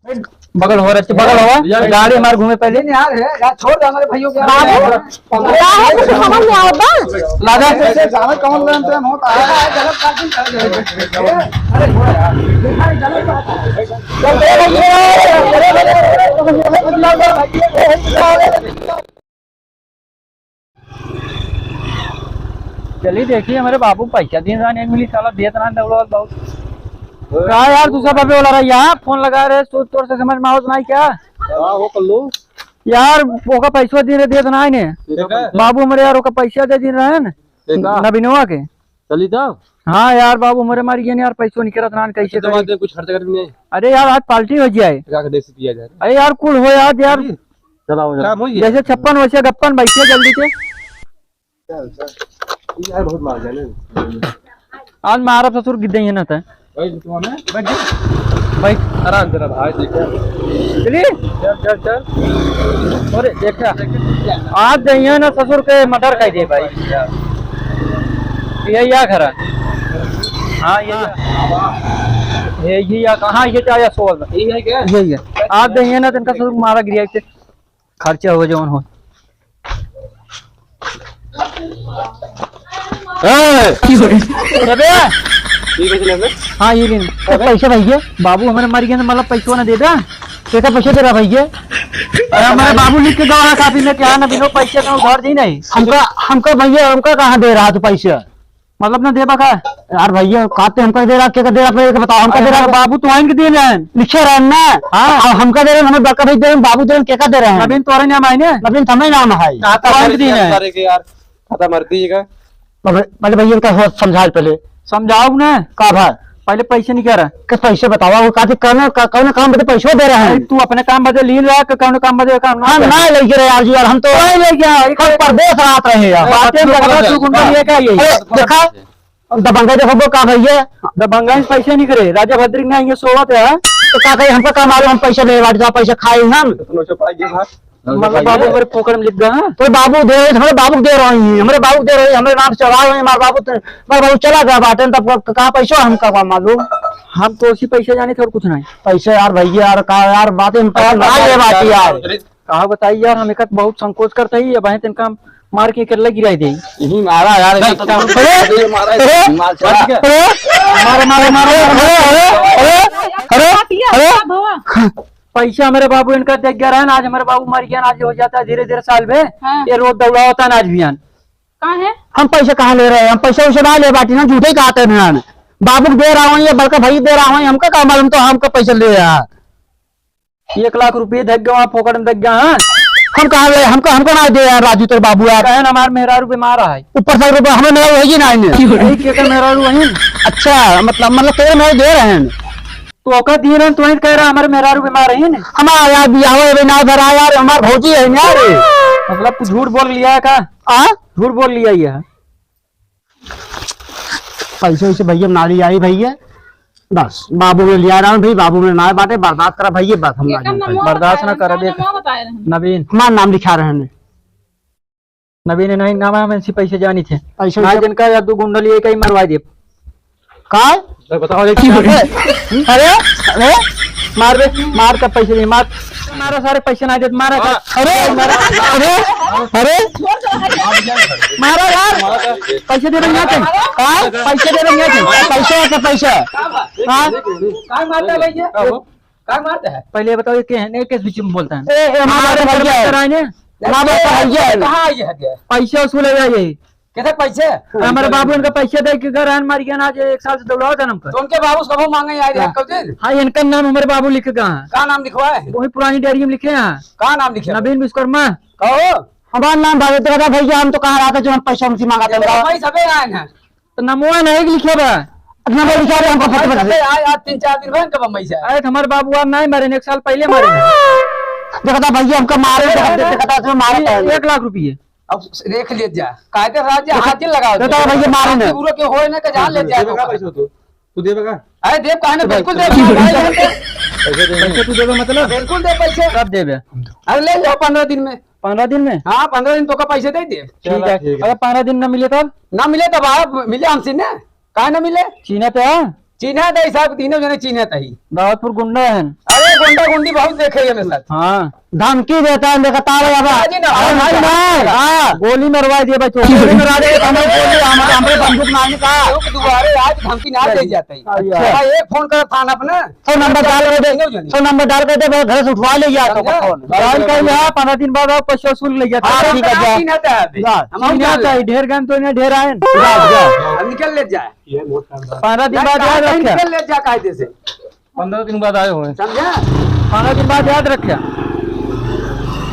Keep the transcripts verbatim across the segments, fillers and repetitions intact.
बगल हो रहे, बगल हो। यार, गाड़ी हमार घूमे पहले। नहीं यार, है यार, छोड़ दे हमारे भाइयों को यार। बाबू, क्या है, कुछ समझ में आवत बा? लादा। ऐसे जाना कौन लेन देन होता है? गलत बात नहीं कर रहे। अरे छोड़ यार। चली देखी, हमरे बाबू पैसा दिन रात नहीं मिली, साला देत रहा दौड़ल बहुत। का यार, तू सब अबे वाला रहा, यहाँ फोन लगा रहे, तू तोर से समझ में आवत नहीं क्या? का हो कल्लू? यार, ओका पैसा दिन रहे, देत नहीं ने। ठीक है। बाबू हमरे यार, ओका पैसा दे दिन रहे न, ठीक है। नबीनवा के। चली जाओ। हाँ यार, बाबू हमरे मारी गए यार, पैसो निकलत ना, कैसे तो करी? बात है, कुछ खर्च कर भी नहीं। अरे यार, आज पार्टी हो जाए। क्या कर देसी पिया जाए? अरे यार, कुल हो यार, यार। चलो, आओ, चलो। काम हो गया। जैसे छप्पन वैसे गप्पन, बैठिए जल्दी से। चल, चल। ये यार बहुत मार जाने। आज मारब ससुर गिद्दे ही ना था। भाई, तू हमें बैठ जा। भाई, आराम से रह भाई, देख। चलिए। चल, चल, चल। अरे, देखा। आज जइया ना ससुर के मर्डर कर दे भाई। ये या घर है? हाँ, ये, ये, ये या कहाँ, ये क्या, या सोल में? यही है क्या? यही है। आज जइया ना, तनका ससुर मारा गिरिया के खर्चा हो जौन हो। ए! अबे! ये कैसे लेबे? हाँ, ये लेने। अबे! पैसा भैया, बाबू हमरे मर गए, मतलब पैसा ना दे दा। कैसा पैसा दे रहा भैया? अरे, हमारे बाबू लिख के गवा कापी में क्या ना बिनो पैसे का उधार दी नहीं। हमका, हमका भैया, हमका कहाँ दे रहा तू पैसा? मतलब ना देबा का? यार भैया, का ते हमका दे रहा, के का दे रहा, पहले के बताओ, हमका अरे दे रहा। हमारे बाबू तो आइन के दे रहे हैं। लिखे रहे हैं ना? हाँ। अब हमका दे रहे हैं, हमें बड़का भाई दे रहे हैं, बाबू दे रहे हैं, के का दे रहे हैं? नवीन तोरे नाम है ना? नवीन तो हमें नाम है। तो आइन के दे रहे हैं। सारे के यार, खत्म मरती है का? पहले, पहले भैया इनका हो समझाओ पहले। समझाओ ना। का भाई? पहले पैसे निकाल रहा। के पैसे बतावा, वो काफी करना, का, कौन काम बदे पैसो दे रहे हैं? अरे तू अपने काम बदे लीन रहा, कि कौन काम बदे काम ना हम कर। ना लेके रहे यार जी, यार हम तो नहीं लेके आ, हम परदेश रात रहे यार। बातें बता, तू गुंडा ये क्या ये? अरे देखा, दबंगा देखो वो का भैया। दबंगा से पैसे नहीं करे, राजा भद्री ना ये सोवत है। तो का कही हमको का मालूम, हम पैसे ले बाटी, तो पैसे खाए हम। मतलब बाबू मेरे फोकट में लिख गया, हाँ? तो बाबू दे, हमारे बाबू दे रहे हैं, हमारे बाबू दे रहे हैं, हमारे नाम से चढ़ा रहे हैं, हमारे बाबू तो, हमारे बाबू चला गया बाटे, तब क-, कहाँ पैसा हमका का मालूम? हम तो उसी पैसे जाने थे और कुछ नहीं। पैसे यार भैया यार, का यार बात है, हम पैसा ना ले बाटी यार। कहा बताई यार, हम एक बहुत संकोच करते ही, अब हैं तनका मार के कर लगी रह दे। यही मारा यार, अरे, अरे, अरे, मार चला। अरे, मारो, मारो, मारो, अरे, अरे, अरे, अरे, अरे। पैसा हमारे बाबू इनका देख गया रहा ना, आज हमारे बाबू मर गया ना, आज हो जाता है धीरे धीरे साल में। हाँ। ये रोज दौड़ा होता है ना आज भी आन। कहाँ है? हम पैसे कहाँ ले रहे हैं? हम पैसे वैसे ना ले बाटी ना, झूठे ही कहते हैं ना। बाबू को दे रहा हूँ, ये बड़का भाई दे रहा हूँ, हमका का मालूम तो हमका पैसे ले यार। एक लाख रुपये धक गवा, फोकट में धक गवा, हाँ? हम कहाँ ले, हमका, हमका ना दे यार राजू तेरे बाबू यार। कहन हमार मेहरारू बीमार है। ऊपर से रुपये हमें मेहरारू है ही ना इन्हें। यही के कर मेहरारू है? अच्छा, मतलब, मतलब तेरे मेहरारू दे रहे हैं। तो ओका दिए रहन, तो वहीं कह रहा, हमारे मेहरारू बीमार है ना। हमारा यार बियाह हुआ, अभी ना भरा यार, हमार भौजी है ना रे। मतलब, तू झूठ बोल लिया है का? आ? झूठ बोल लिया ये है। पैसे वैसे भैया नाली आई भैया, बस बाबू में लिया रहा हूँ भाई, बाबू में ना बाटे, बर्दाश्त करा भैया, बस हम ना एकर जानते हैं। नमवा बर्दाश्त ना बताए रहे, करब एकर एक नमवा बताए रहे। नवीन। हमार नाम लिखा रहे हैं। नवीन है, नहीं नाम है, हम इनसे पैसे जानी थे। पैसे ना वैसे जिनका या दो गुंडा लिए कहीं मरवा दे। का? अरे, बताओ, अरे, अरे, अरे, मार बे, मार का पैसे नहीं, मार, मारो सारे पैसे ना दे, मारा, हाँ। अरे, अरे, अरे, मारो यार, पैसे दे रहे हैं क्या? हाँ? पैसे दे रहे हैं क्या? पैसे है क्या, पैसा? हाँ? काय मारता है भैया? काय मारता है? पहले बताओ, ये क्या है? नहीं, किस बीच में बोलता है? ए, ए, हमारा हाँ, भैया है। कराने? हमारा भैया है। कहाँ आई है? पैसे वसूले जाइए। कैसे पैसे? अरे हमारे बाबू इनका पैसे दे के घर आन मार गया ना, आज एक साल से दौड़ाओ था हमका। तो उनके बाबू से कबो मांगे यार, हाँ। एक कब दिन? हाँ, इनका नाम हमारे बाबू लिखे कहाँ है? का नाम लिखवा है? वही पुरानी डायरी में लिखे हैं। का नाम लिखे? नवीन विश्वकर्मा। कहो। हमारा नाम भाई, तो बता भैया, हम तो कहाँ रहा था जो हम पैसा उनसे मांगा था, तो बताओ। भाई सबे आए हैं। तो नमवा नहीं लिखे बा। नमवा लिखा रहे हमको भाई पता सबे नहीं। आए, आज तीन चार दिन भर कब हम ऐसे आए? अरे, हमारे बाबू यार नहीं मारे, एक साल पहले मारे। देखा था भैया, हमको मारे, देखा था, देखा था, मारे। एक लाख रुपये। अब देख ले जा, काहे के राज देखो, हाथ लगाओ। देखो भैया, मारे ने। पूरा के होए ना के जान ले जा। देबे का पैसा तू? तू देबे का? अरे देब, काहे ना, बिल्कुल देब, भाई, हम तो पैसे देबे। पैसे तू देबे मतलब? बिल्कुल दे पैसे। कब देबे? अरे ले जाओ पन्द्रह दिन में। पन्द्रह दिन में? हाँ, पन्द्रह दिन तो का पैसे दे दे। ठीक है। ठीक है। अगर पन्द्रह दिन ना मिले तब? ना मिले तब आप मिले हमसे ना। काहे ना मिले? चीन्हा पे है? चीन्हा तो सब तीनों जने चीन्हा तो ही। दाऊदपुर गुंडा है। अरे गुंडा गुंडी बहुत देखे ये में सर। हाँ। धमकी देता है, देखा ताव अब। राजी ना, अरे भाई राजी ना। ना। हाँ, गोली मरवा दिए भाई, तो गोली मरवा दे, हमारे गोली, हम, हमरे बंदूक ना है का? लोग दोबारा आज धमकी ना दे जाते हैं। अच्छा। भाई, एक फोन कर थाना अपना। फोन नंबर डाल के दे, नहीं जानी। फोन नंबर डाल के दे, भाई, घर से उठवा ले गया तो समझा? फोन। डाल कर यहाँ, पन्द्रह दिन बाद आओ, पैसा वसूल ले गया। हाँ, ठीक है, जा। चिन्ह आता है अभी। जा, हम चिन्ह जान आता है, ले। ढेर गन तो इन्हें ढेर आए। जा, जा। अब निकल ले जाए। पन्द्रह दिन बाद याद रखे। निकल ले जा कायदे से। पन्द्रह दिन बाद आए हुए। समझा? पन्द्रह दिन बाद याद रखे।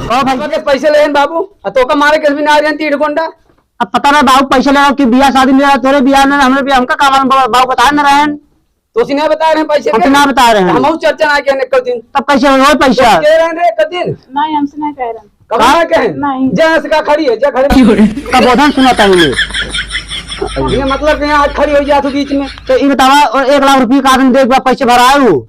कहो भाई। के पैसे लेन बाबू, आ तोका मारे के भी ना रहन तीन गुंडा। अब पता ना बाबू, पैसे लेना कि बियाह शादी में तोरे बियाह में हमरे बियाह, हमका का मालूम बाबू, बाबू बताए ना रहन। तो उसी नहीं बता रहे हैं पैसे हम के? ना बता रहे हैं। हम चर्चा ना किया एक दिन। तब कैसे हो पैसा? तो कह रहे हैं एक दिन। नहीं, हमसे नहीं कह रहे हैं। कब हाँ? ना कहें? नहीं। जहाँ से का खड़ी है, जा खड़ी। का बोधन सुना था ये। ये मतलब कि यहाँ आज खड़ी हो जात हो बीच में। तो ये बतावा, और एक लाख रुपये का आदमी देख बा, पैसे भराए हो?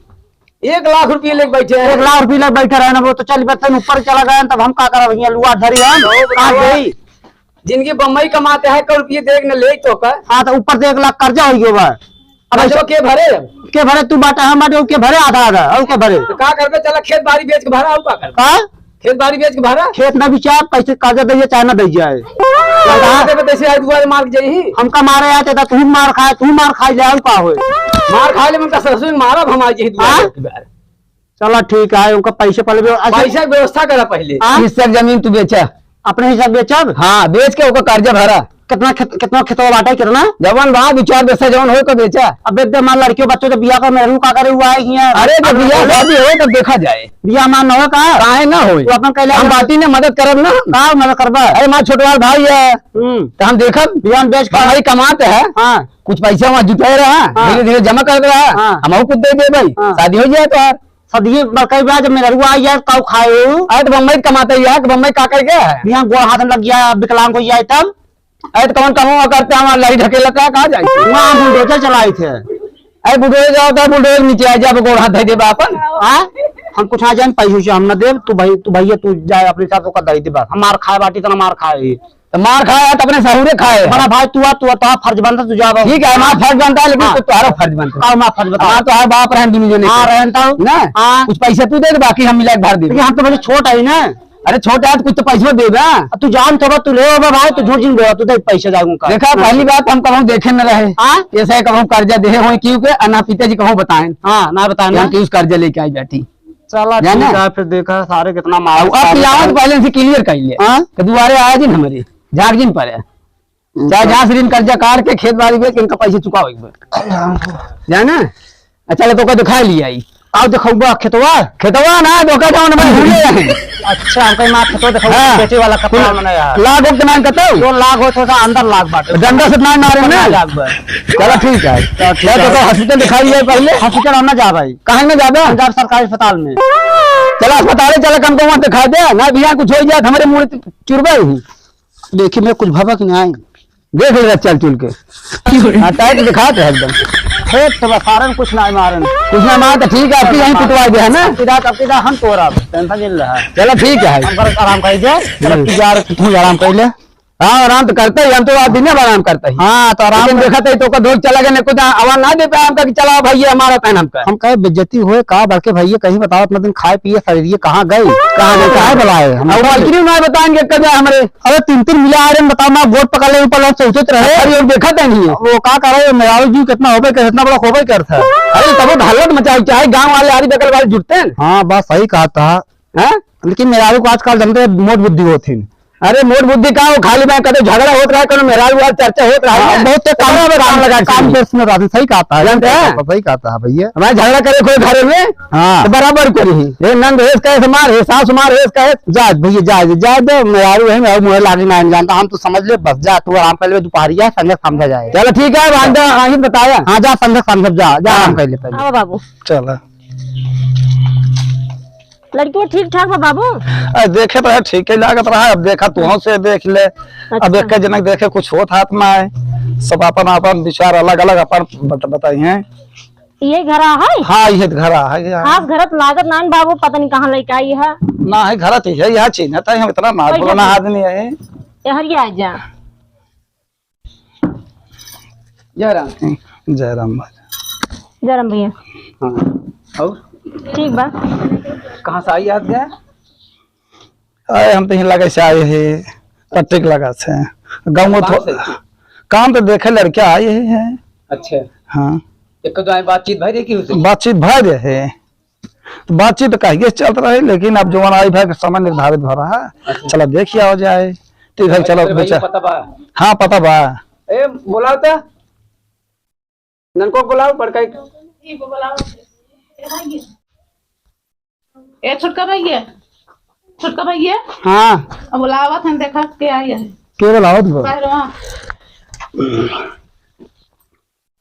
एक लाख रुपये लेके बैठे हैं। एक लाख रुपये लेके बैठे रहे ना, वो तो चल बर्तन ऊपर चला गया, तब हम का करब? यहाँ लुआ धरी हम, तो कहाँ बतावा। गई? जिनकी बम्बई कमाते हैं, कल रुपये देख न ले तो का। हाँ, तो ऊपर से एक लाख कर्जा हो गयो बा। अब कर्जो ऐसे के भरे? के भरे? तू बाटा, हम बाटे, के भरे आधा आधा, और के भरे? तो का करबे? चला खेत बाड़ी बेच के भरा, और का करबे? का? खेत बाड़ी बेच के भरा। खेत ना बिचाब, कैसे कर्जा दे, चाहे ना दे जाए। कर्जा देबे, तैसे आज दुआरे मार के जाई। हमका मारे आते, तो तू मार खाए, तू मार खाए ले, और का होए? मार खा ले, मन का ससुर मारब हम आज यही दुआरे हाँ? एक बार। चला ठीक है, उनका पैसे पहले भी, अच्छा। पैसा के व्यवस्था करा पहले। हाँ? हिस्सा जमीन तू बेचा। अपने हिस्सा बेचब? हाँ, बेच के ओकर कर्जा भरा। कितना खेत, कितना खेतवा बाटे, कितना? जवन बा, दो चार पैसा जवन होए, ओकर बेचा। अब बेच दे, हमार लड़कियों बच्चों के बियाह का मेहरू का करे हुआ है हियाँ। अरे, जब हम बियाह बोले शादी होए, तब देखा जाए। बियाह हमार न हो का? काहे ना होए? तू अपन कहले हम बाटी ने मदद करब ना। का मदद करबा? अरे, हमार छोटवार भाई है। हम्म। तो हम देखब। बियाह में बेच के भाई कमात है। हाँ। कुछ पैसा वहाँ जुटाए रहा, हाँ। धीरे-धीरे जमा करत रहा। हाँ। हमहू कुछ दे दे भाई। हाँ। शादी हो जाए तो यार। सदिये बड़का बा, जब मेहररुआ आई जाए, काऊ खाए हो? अरे तो बम्बई कमाते ही है, कि बम्बई का कर गया है? यहाँ गोड़ हाथ में लग गया, विकलांग हो जाए तब? अरे तो कौन कमवा करते हैं, हमारा लड़ी ढकेलता है, कहाँ जाए? वहाँ बुलडोजर चलाई थे। अरे बुलडोजर जाओ तो बुलडोजर नीचे आ जाए, अब गोड़ हाथ धइ देबा अपन। हाँ? हम कुछ ना जान, पैसे वैसे हम ना देब, तू भाई, तू भैया, तू जाए अपने हिसाब से ओकर दे दे बस। हम मार खाए बाटी, तना मार खाए ही। तो मार खाए है तो अपने सहुरे खाए है। बड़ा भाई तू आ, तू आ, तोहार फर्ज बनता, तू जाबा। ठीक है, हमार फर्ज बनता है, लेकिन हाँ। तो तोहारो फर्ज बनता है। का हमार फर्ज बता? हमार तो हर बाप रहन दुनू जने हाँ, के। रहन तो। ना? हाँ। कुछ पैसे तू दे दे, बाकी हम मिला के भर दे। लेकिन हम तो भले छोट है ना। अरे छोट है तो कुछ तो पैसो दे ना। अब तू जान तो बा, तू ले बा भाई, तू झूठ जिन बोला, तू दे पैसे जाए उनका। देखा, हाँ। पहली बात हम कहूँ देखे न रहे। हाँ? ऐसा ही कहूँ कर्जा देहे होई, क्यों के, आ ना पिताजी कहूँ बताएं। हाँ, ना बताएं कि हम ना। क्यों कर्जा लेके आई बैठी। चला जाने? ठीक है, फिर देखा सारे कितना मार अब, अब पिलावत पहले से clear कर ले। हाँ? कि दुआरे आया जिन हमरे, झाड़ जिन पड़े। चाहे जहाँ से ऋण कर्जा काट के खेत बाड़ी बेच के इनका पैसे चुकाओ एक बार। जाने? अच्छा, ले तो का दिखा लिया ई। आओ दिखाऊबा खेतवा। खेतवा ना, धोखा जाओ ना, मैं भूले रहे। अच्छा, हमका मार खेतवा दिखाओ, हाँ। बेचे वाला कपड़ा मने यार। लाग हो के ना कतो? जो लाग हो, थोड़ा अंदर लाग बाटे। डंडा से ना मारे ना। लाग बा। चला ठीक है। तो ठीक ले तो है। का hospital दिखा लिया पहले। Hospital हम ना जा भाई। काहे ना जाबा? हम जाब सरकारी अस्पताल में। चला अस्पताल, चला कम को वहाँ दिखा दे। ना भैया कुछ हो जाए, हमारे मुँह चुरबा ही। देखी मैं कुछ भबक नहीं आई। देख ले चल चुल के। हाँ, टाइट दिखात है एकदम। खेत तो बसारन कुछ ना मारन। कुछ ना मार तो ठीक है, आपकी यहीं पिटवा दे है ना। अब किदा, अब किदा हम तोरा tension नहीं रहा। चलो ठीक है। हम कर आराम कर दे। चलो हम्म। तू जा, तू आराम कर ले। हाँ, आराम तो करते ही, हम तो आज दिन भर आराम करते ही। हाँ, तो आराम लेकिन कर- देखा तो, तो का धोख चला गया, कुछ आवाज ना दे पाए हमका कि चला भाई, ये हमारा तैन हमका। हम कहे बेइज्जती होए का, बड़के भैया कहीं बताओ, अपना दिन खाए पिए शरीर ये कहाँ गए? कहाँ गए, कहाँ बुलाए? हम अब मालकिन ना बताएंगे कब हमरे अरे तीन तीन मिला आ रहे हैं, बताओ, मैं गोड़ पकड़ ले ऊपर, चौथे रहे। अरे, और देखा था नहीं। वो का करे, मेहरारू जी कितना होबे कर, इतना बड़ा होबे कर था। अरे, तब वो हल्ला मचाओ, चाहे गांव वाले आरी बगल वाले जुटते हैं। हाँ, बात सही कहा था। हैं? लेकिन मेहरारू को आजकल जानते हैं, मोट बुद्धि होती है। अरे, मोट बुद्धि का हो, खाली मैं कदे झगड़ा होत रहा, कोनो मेहरारू वाला चर्चा होत रहा हाँ, है। बहुत काम, बराबर काम काम, लगा के काम चलिए। बेस में रहते, सही कहा था, जानते हैं? सही कहा था भैया। हमारे झगड़ा करे कोई घरे में, हाँ। तो बराबर करी। हे नंद हेस कहे से मार, हे सास मार हेस कहे। जा भैया, जा, जा दे, मेहरारू है, मेहरारू मुँह लागे ना जानता, हम तो समझ ले, बस जा, तू आराम कर ले, दोपहरिया संगे समझा जाए। चलो ठीक है, हम तो आगे बताया। हाँ, जा संगे समझ जा, जा आराम कर ले पहले। आओ बाबू। चलो। लड़की ठीक ठाक बा बाबू? अरे देखे तो है, ठीक ही लागत रहा, अब देखा तू से देख ले। अच्छा। अब एक जनक देखे कुछ होत हाथ में आए, सब अपन अपन विचार अलग अलग अपन बत-, बताई हैं। ये घर आ है? हाँ, ये घर आ है, ये आ है। खास घर त लागत नान बाबू, पता नहीं कहाँ लइका आई है। ना है, घर त है, यहाँ चीन्हत है, हम इतना ना बैठा पुराना बैठा। आदमी है। ये हरिया आ जा। जय राम। जय राम भाई। जय राम भैया। हाँ, और? ठीक बा। कहाँ से आई आज गए? अरे, हम तो यहीं लगे से आए हैं, पट्टी के लगा से। गाँव में कहाँ थो-, से? काम तो देखे लड़के आए ही हैं। अच्छा। हाँ। एक तो आए बातचीत भई रहे कि उसे? बातचीत भई रहे। तो बातचीत तो कहिए चलत रहे, लेकिन अब जवन आई भाई के समय निर्धारित भा रहा है। अच्छा। चलो देखिए हो जाए। तो भाई, चलो अरे भाई, बेचा। पता बा? हाँ, पता बा। ए, बोलाओ तो। ननको के बोलाओ, बड़का एक। ए, छोटका भैया, छोटका भैया। हाँ। अब बोलावत हन, देखा के आई है। के बोलावत बा? बाहर वहाँ।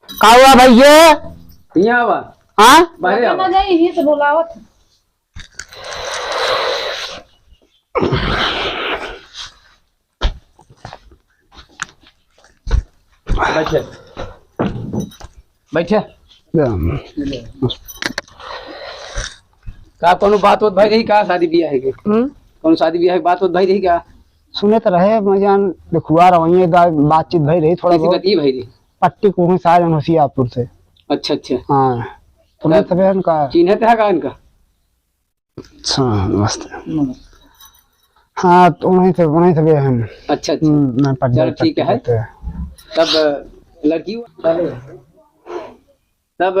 का हुआ भैया? यहाँ आवा। हाँ? बाहर आवा। ना जाई, यहीं से बोलावत। बैठे। बैठे। का कौनो बात होत भई रही का शादी बियाह के? हम्म? कौनो शादी बियाह के बात होत भई रही का? सुने तो रहे, मैं जान देखुआ रहा हूँ, ये दा-, बातचीत भई रही थोड़ा कैसी बहुत। बात ये भई रही? पट्टी को हूँ साजन होशियारपुर से। अच्छा, अच्छा। हाँ। तो मैं तब तबे इनका चिन्हत है का इनका? अच्छा, नमस्ते। नमस्ते। हाँ, तो उन्हीं से, उन्हीं से गए हम। अच्छा, अच्छा। हम्म, मैं पढ़ चलो, ठीक है। तब लड़की, तब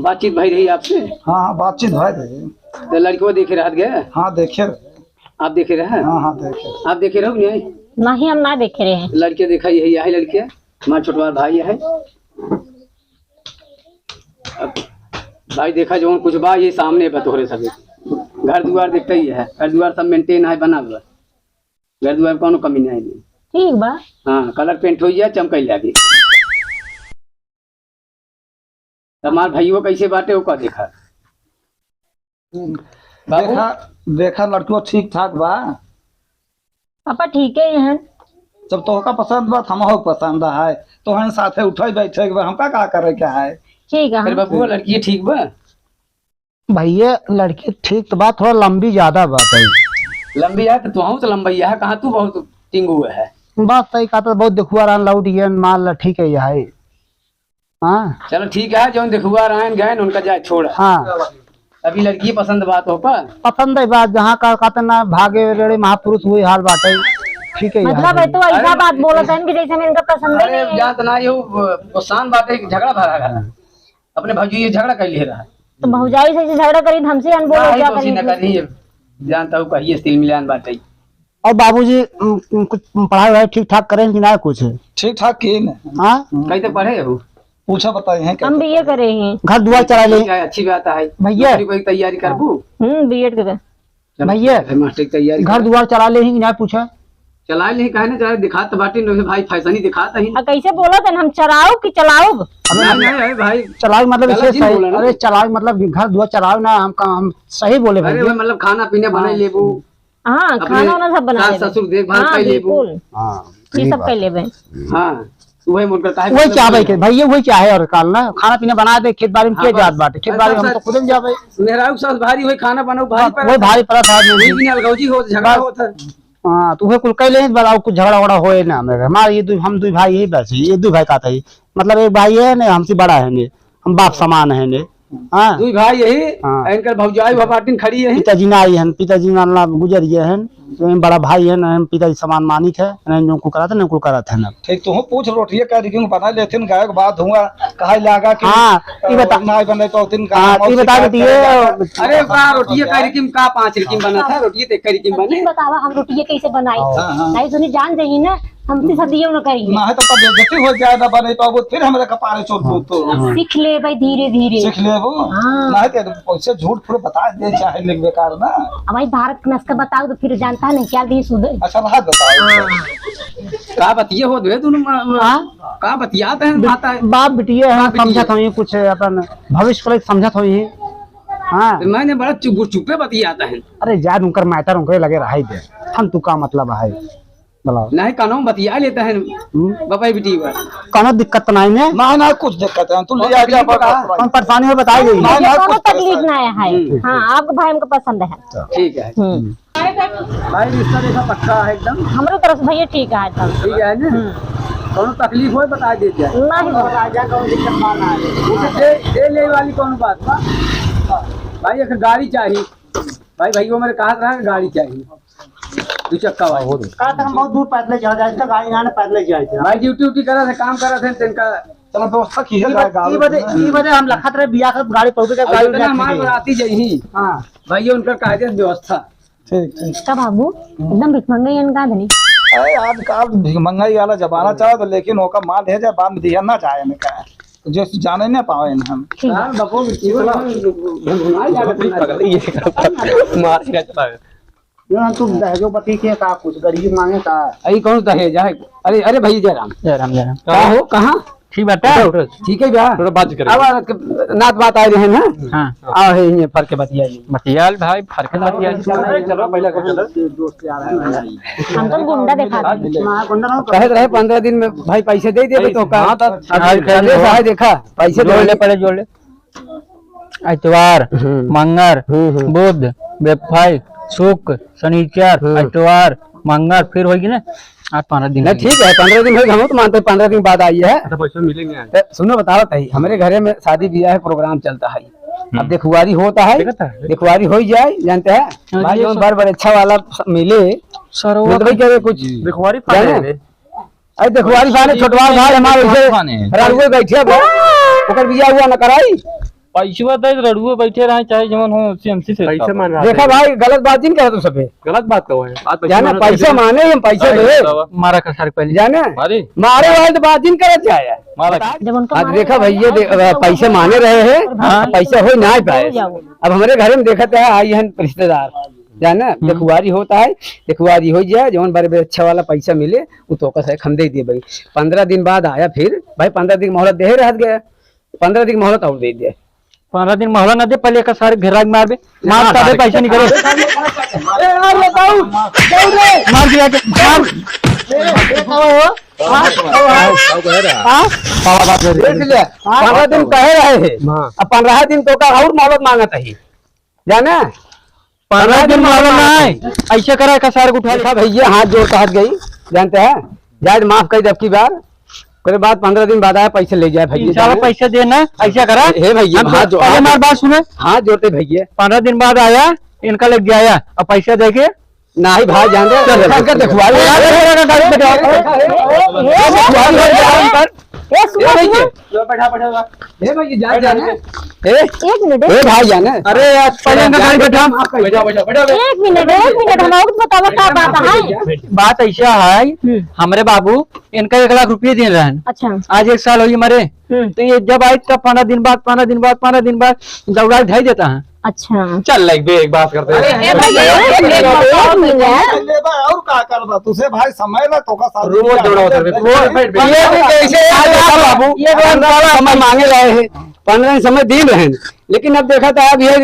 बातचीत भई रही आपसे? हाँ, हाँ, बातचीत भई रही। तो लड़कियों देखे रहत गए? हाँ, देखे रहे। आप देखे रहे? हाँ, हाँ, देखे रहे। आप देखे रहो कि नहीं? नहीं, हम ना देखे रहे। लड़के देखा, यही है लड़के, हमारा छोटवा भाई है। अब भाई देखा, जौन कुछ बा, ये सामने बा तोहरे सभी। घर दुआर देखते ही है, घर दुआर सब maintain है, बना हुआ। घर दुआर में कौनो कमी नहीं है। ठीक बा। हाँ, colour paint होइ जाए, चमकई लागे। हमार भइयो कैसे बाटे, ओका देखा। बाबू। देखा, देखा, लड़कियों ठीक ठाक बा। पापा, ठीक है, ये हैं। जब तोहका पसंद बा, त हमहू पसंद है, तो हम साथे उठे बैठे के बा, हमका का करे के है? ठीक है, अरे हाँ। बाबू, लड़की ठीक बा? भैया, लड़की ठीक तो बा, थोड़ा लंबी ज्यादा बा भाई। लंबी है तो तुहू तो लंबी है, कहाँ तू बहुत टिंगू है? बात सही कहा, तो बहुत देखुआ रहन, लौट गए, मान ला, ठीक है, यह है। हाँ। चलो ठीक है, जौन देखुआ रहन गए, उनका जाए छोड़। हाँ। अभी लड़की पसंद बा तो पर? पसंद है बात, जहाँ का कहते ना, भागे रेड़े महापुरुष वही हाल बाटे। ठीक है, मतलब यहाँ है तो ऐसा अरे बात बोलत है कि जैसे हम इनका पसंद ही अरे नहीं है। जात ना, यो वो शान बाटे, झगड़ा भरा घर। हाँ। अपने भौजी ये झगड़ा कर लिए रहा। तो भौजाई से जे झगड़ा करी, त हमसे अनबोल हो नहीं, क्या तो करी? ना करी, जानता हूँ कहिए तिल मिलान बाटे। और बाबूजी, उम, उम, कुछ पढ़ाई वढ़ाई ठीक ठाक करें कि ना कुछ? ठीक ठाक किए ना। हाँ? कैसे पढ़े हो? पूछा बताए हैं क्या हम तो बीए पढ़े? करे हैं। घर दुआर चला ले। क्या अच्छी बात है। भैया। नौकरी कोई तैयारी करबू? हम्म, बीएड करे। चलो, भैया, ठीक है, मास्टर की तैयारी घर कर। दुआर चला ले ही कि ना पूछा? चला ले ही, काहे ना चला, दिखात तो बाटी न भाई, फैशन ही दिखात है। आ, कैसे बोलत है, हम चराउब कि चलाउब? अबे नहीं, नहीं, अरे भाई, चलाउब मतलब गलत इसे नहीं सही, बोला ना। अरे चलाउब मतलब घर दुआर चलाउब ना, हम, हम सही बोले अरे भैया। भाई, मतलब खाना पीना बनाई हाँ। लेबू। हाँ, अपने खाना वाना सब बना सास लेबे। ससुर देखभाल हाँ, कर लेबू। बिल्कुल। हाँ, ये सही सब बात। कर लेबे। हाँ, वही मुनकर काहे वही मतलब चाहबे वही के, है। भैया वही चाहे और काल ना, खाना पीना बना दे, खेत बारी में हाँ, के बस। जात बाटे, खेत बारी में हम अच्छा, तो खुदे में जाबे। मेहरारू के सास भारी होई, खाना बनाऊ भारी हाँ, पड़त वही है। भारी पड़त है, वही बिना अलगौजी होत, झगड़ा बस। होत है। हाँ, तो वही कुल कह ले, बताओ कुछ झगड़ा वगड़ा होए ना, मेरे, हमारे ये दु-, हम दुई भाई यही बस, ये दुई भाई का था ही, मतलब एक भाई है ना, हमसे बड़ा है ने, हम बाप समान है ने। हाँ। दुई भाई यही, हाँ। इनकर भौजाई वह बाटिन खड़ी यही। पिताजी ना आई हन, पिताजी ना, ना गुजर गए हन। तो ये बड़ा भाई है ना, हम पिताजी समान मानिक है, ना नौकरी कराते, नौकरी कराते हैं ना। ठीक, तू पूछ रोटिया का रिगिंग बना लेथिन, गायक बात हुआ, कहा लागा कि, हाँ, अ, ई बता-, ना बने तो दिन का हाँ, हम ई बता शिकायत देतिए। करेला। अरे का रोटिया का रिगिंग का पाँच रिगिंग बना था, रोटिया तो एक रिगिंग बने। बतावा हम रोटिया कैसे बनाई? हाँ, हाँ। नहीं सुनी जान जाई ना, हमसे सदियों न करी। ना है तो तब बेइज्जती हो जाए, ना बने पाबो, फिर हमरा कपारे चोट हाँ। हो तो। हाँ। सीख लेबे धीरे धीरे। सीख लेबो। हाँ। ना है तो ऐसे झूठ फूट बता दे, चाहे लिख बेकार ना। अब भाई भारत के नस्का बताओ तो फिर जानता नहीं क्या भी सुधर। अच्छा, बात बताओ। हाँ। का बतिये हो दे दोनों मा-, मा-, हाँ? का बतियात हैं, बि-, माता है? बाप बिटिये हैं, बाप बिटिये। समझत होई कुछ अपन भविष्य को लेके समझत होई। हाँ। तो मैंने बड़ा चुप, चुपे बतियात हैं। अरे जा, उनकर matter उनके लगे रहाई दे। हम तू का मतलब है? बताओ। नहीं, कानों में बतिया लेता है, हम्म। बाबा बिटिये बा। कानों दिक्कत तो नहीं ने? ना, ना, कुछ दिक्कत है, तू ले आ जा, कौन तकलीफ बा? कौन परेशानी हो, बताई देंगे। ना, ना, ये कोनो कुछ तकलीफ परेशानी ना है। हम्म। हाँ, आपका भाई हमको पसंद है। ठीक है। हम्म। भाई, रिश्ता देखा पक्का है एकदम? हमरो तरफ से भैया ठीक है एकदम। ठीक है ना? हम्म। कौनो तकलीफ होए, बता दे जाए। नहीं। बता जा, कौनो दिक्कत ना आए। दे, दे ले वाली कौन बात बा? भाई, एक गाड़ी चाही। भाई, भाई, वो मेरे कहा रहा गाड़ी चाही, दो चक्का वाली। का तो हम बहुत दूर पैदल चला जाए, तो गाड़ी ना पैदल जाए थे। भाई, ड्यूटी उटी करा थे, काम करा थे, तिनका। चलो, व्यवस्था की है, ई बदे, ई बदे हम लखत रहे, बिया के गाड़ी पहुंचे, अब गाड़ी इतना उठा माल के। बराती जइही। हाँ। भाई, उनका कायदे से व्यवस्था। ठीक, ठीक। का बाबू, एकदम भिखमंगई हन का धनी? अरे, आजकल भिखमंगई वाला जमाना चला तो, लेकिन ओका माल दे जाए, बाद में दिया ना चाहे ने का। जो जाने ना पावे ने हम। ठीक। हाँ, बाबू, ये वाला घुमाए जा रहे हैं। मार के चला है। ना, तू दहेजो पति के का कुछ गरीब मांगे का? अरे, कौन दहेज है? अरे, अरे भाई, जय राम। जय राम, जय राम। का हो, कहाँ? ठीक बाटे? उठो, उठो। ठीक है बा। थोड़ा बात करे। अब नात बात आए रहे ना। हाँ। आओ है, ये फर के बतियाई। बतियाल भाई, फर के बतियाल। चलो, पहले को चलो। दोस्त यार है ना। हम तो गुंडा देखा थे। हाँ, गुंडा ना। कहे रहे पन्द्रह दिन में भाई पैसे दे देबे तो का? हाँ, तो आज कहे अरे रहे। साहब देखा, पैसे जोड़ दे। ले, पहले जोड़ ले। इतवार, हम्म। मंगर, हम्म, हम्म। बुध, बेफाई, शुक्र, शनिचर, हम्म। इतवार, मंगर, फिर होई कि ना? आज पन्द्रह दिन नहीं, होई। ठीक है, पन्द्रह दिन होई, हम तो मानते हैं पन्द्रह दिन बाद आई है। अच्छा, पैसा मिलेंगे आज। ए, सुनो, बताओ ताई, हमरे घरे में शादी ब्याह है, प्रोग्राम चलता है। हम्म। अब देखुआरी होता है, देखता है। देखुआरी हो जाए, जानते हैं? हाँ, भाई, ये जौन सब बर बर अच्छा वाला मिले, सरवा मिलते भाई, का क्या रे कुछ? देखुआरी जाने? फाड़े रे। अरे देखुआरी फाने, छोटवा भाई हमारे उसे देखुआरी फाने। रड़ुए बैठे बा, ओकर बिया हुआ न कराई। पैसवा दे, रड़ुए बैठे रहे, चाहे जवन हो, सीएमसी से पैसे मांग रहा देखा है। भाई, गलत बात जिन करा तू सबे। गलत बात कहो है। बात पैसे जाने मांगो पैसे तो माने, हम पैसे अरे दे। बतावा। मारा का सर पहले। जाने? मारे? मारे वाले तो बात जिन करत जाए। मारा। जब उनका आज मारे देखा वाले भैया, आज दे-, पैसे पैसे मांगे रहे हैं, हाँ। पैसे हो ना पाए। हो जाओ। अब हमरे घर में देखत है, आई हैं रिश्तेदार, जाने? हम्म। देखुआरी होता है, देखुआरी हो जाए, जवन बारे में अच्छा वाला पैसा मिले, उ तो का से हम दे दिए भाई। पन्द्रह दिन बाद आया फिर, भाई पन्द्रह दिन मोहलत दे रहत गया, पन्द्रह दिन मोहलत और दे दिए। पन्द्रह दिन मोहलत ना दे, पहले एक सारे घेरा के मार बे, मार ना, सारे ना, पैसा निकले। ए, मार रे, जाऊ, जाऊ रे। मार गिरा के, मार। ए, ए, कहो हो? हाँ? कहो हो? हाँ? देख ले, पन्द्रह दिन कहे रहे हैं, हाँ। अब पन्द्रह दिन तो का और मोहलत मांगत है। जाने? पन्द्रह दिन वाला ना है। ऐसे करा, एक सार को उठा ले। देखा भैया, हाथ जोड़ के हाथ गई, जानते हैं? जाए माफ कर दे अब की बार। ओकरे बाद पन्द्रह दिन बाद आया, पैसे ले जाए भैया, इंशाल्लाह जाने? पैसे देना, ऐसे करा। हे भैया, हम हाथ तो जोड़, पहले हाथ हमार बात सुने। हाथ जोड़ते भैया। पन्द्रह दिन बाद आया, इनका लग जाया, अब पैसे दे के। नहीं भाई, जान दे। चल, चल, इनका चल, देखुआ ले। चल, चल, चल, चल, चल। ए, ए, ए, ए, ए, सुनो, ए, सुनो। लो, बैठा, बैठा, बैठा। ए भाई, ये जा, बैठा, जाना। बैठा। ए, एक मिनट, ए। ए भाई, जाना। अरे यार, पहले इनका गाड़ी बैठा। बैठा, बैठा, बैठा, बैठा। एक मिनट, एक मिनट, हम और बतावा का बात है। बात ऐसा है, हम्म। हमरे बाबू इनका एक लाख रुपये दे रहे हैं। अच्छा। आज एक साल होई मरे। हम्म। तो ये जब आई तब पन्द्रह दिन बाद, पन्द्रह दिन बाद, पन्द्रह दिन बाद दौड़ा ढाई देता है। अच्छा। चल, लाइक बे, एक बात करते हैं। अरे, ए भाई, एक मिनट, एक मिनट। लेबा और का करबा? तुसे भाई समय ला तो का साथ रोज दौड़ा होता है। रोज बैठ, बैठ। ये भी कैसे यार, देखा बाबू, ये बात पन्द्रह साला समय मांगे रहे हैं, पन्द्रह दिन समय दे रहे हैं, लेकिन अब देखा था, अब ये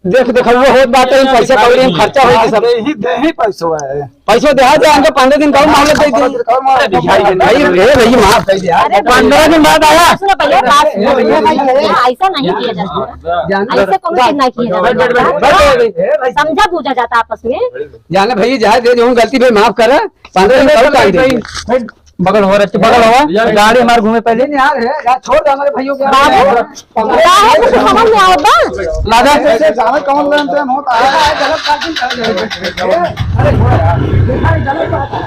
देख, देखा, वो होत बात है, पैसा कौड़ी में खर्चा होई के सब। दे ही, दे ही पैसो है। पैसो देहा दे, हमको पन्द्रह दिन का और मोहलत दे दी। अरे भिखारी के भाई, ए भाई, माफ कर दे यार। अरे पन्द्रह दिन बाद आया। सुनो पहले बात सुनो। अरे भाई, ऐसा नहीं किया जाता। जान ऐसे कौनो चीज नहीं किया जाता। बैठ, बैठ, बैठ, बैठ, बैठ। समझा बूझा जाता आपस में। जाने भाई, जाए दे, जो गलती भाई माफ करे, पन्द्रह दिन का और टाइम दे। बगल हो रहा, बगल हो। यार, गाड़ी हमार घूमे पहले। नहीं यार, है यार, छोड़ दे हमारे भाइयों को यार। बाबू, काहे कुछ समझ में आवत बा? लादा। ऐसे जाने कौन लेन देन होता है? अरे, गलत बात नहीं कर रहे। अरे, गलत बात है।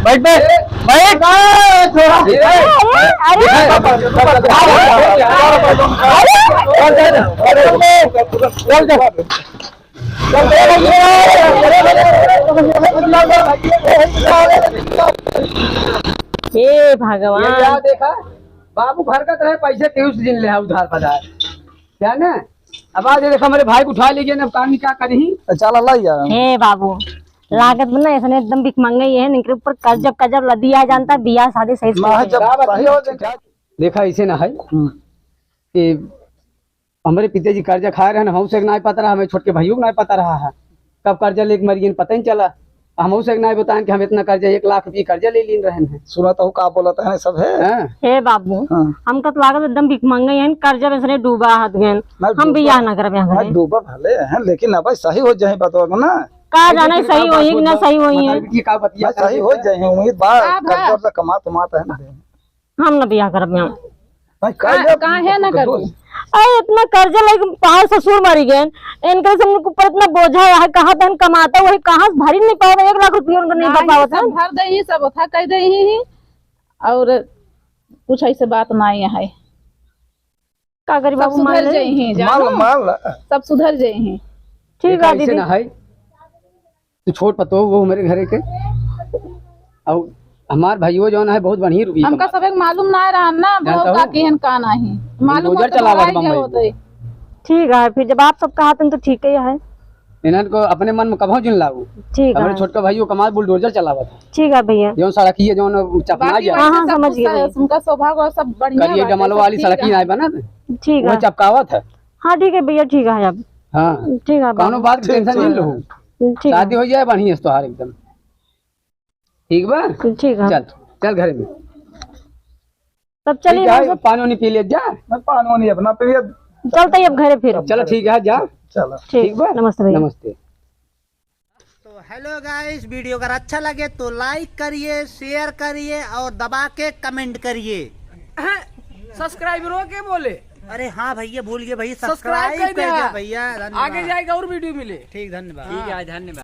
बैठ, बैठ, बैठ। अरे, अरे, अरे। चल, चल। हे भगवान। ये क्या देखा? बाबू घर का तरह पैसे केहू से जिन ले उधार पधार। क्या ना? अब आज देखा, हमारे भाई को उठा लीजिए ना, काम क्या करी? चल, अल्लाह यार। हे बाबू, लागत बा ना, ऐसने एकदम भिखमंगे ही है, इनके ऊपर कर्जा, कर्जा लदिया जानता, बियाह शादी सही से ना, नहीं जब करता। सही हो जाए। देखा, ऐसे ना है। हम्म। ये हमरे पिताजी कर्जा खाए रहन, हमसे के नाय पता रहा, हमें छोटके भाइयों को नाय पता रहा है, कब कर्जा लेके मर गए, पता ही नहीं चला। हमसे के नाय बताएं कि हम इतना कर्जा, एक लाख रुपये कर्जा ले लीन रहन हैं। सुना तो का बोलत है सब है। हाँ। हे बाबू, हाँ। हमका तो लागत एकदम भिखमंगे हैं, कर्जा में से डूबा हाथ गए, नहीं, हम डूबा, बियाह ना करबे, हम नहीं, डूबा भले हैं, लेकिन अब सही हो जाए बात ना। का जाने सही होई कि ना सही होई है। ये का बतिया सही हो जाए, उम्मीद बा, हाँ, हाँ। कर्जा से कमात उमात है ना। हम न बियाह करब, हम। नहीं, का-, काहे ना करबू? अरे, इतना कर्जा लेके पाँव ससुर मरी गए, इनके से हमके ऊपर इतना बोझा है, कहाँ तहन कमाता, वही कहाँ से भरी नहीं पावत, एक लाख रुपया उनका नहीं भर पावत है। भर दे ही सब, था कह दे ही, और कुछ ऐसे बात नहीं है। का करी सब बाबू, मान सुधर ले। जाई हैं, मान ला, जानो? मान ला। सब सुधर जाई हैं। ठीक देखा, है ऐसे दीदी। ना है। तू छोट पतोह हो हमरे घरे के। और हमार भाइयों जौन है, बहुत बढ़िया रुपये हमका कमात। सब एक मालूम ना रहा ना, जानता बहु हो? का केहन का नाही। मालूम बुलडोजर होत तो चलावत भाई बम्बई गए में। होते। ठीक है, फिर जब आप सब कहत हैं तो ठीक ही है। इन्हन को अपने मन में कभो जिन लाऊ। ठीक हमरे है। छोटका भाइयों कमाल बुलडोजर चलावत है। ठीक है भैया। जौन सड़किया जौन चपना बाकी जा। हाँ, हाँ, वैसे सब समझ कुछ गए है, भैया। उनका स्वभाव और सब बढ़िया करिए बात है, डमलवा सब वाली ठीक सड़की है। ना है बना दे। ठीक वो है। चपकावत है। हाँ, ठीक है भैया, ठीक है अब। हाँ। ठीक है कौनो बाबू। बात के ठीक, टेंशन ठीक। नहीं लो। ठीक है। शादी हो जाए बढ़िया से तोहार एकदम। ठीक बा? ठीक है। चल, चल घरे में। तब चलिए ठीक है, हम पानी वानी पी ले जा। मैं पानी वानी अपना पी लिया। चलते ही अब घरे फिर। चलो ठीक है, जा। चलो। ठीक, ठीक बा? नमस्ते भैया। नमस्ते। तो हेलो गाइस, वीडियो अगर अच्छा लगे तो लाइक करिए, शेयर करिए और दबा के कमेंट करिए। सब्सक्राइबरों के बोले। अरे हाँ भैया, भूल गए भैया, सब्सक्राइब सब्सक्राइब कर कर दिया। दे भैया, धन्यवाद। आगे जाएगा और वीडियो मिले। ठीक, धन्यवाद। ठीक है, धन्यवाद।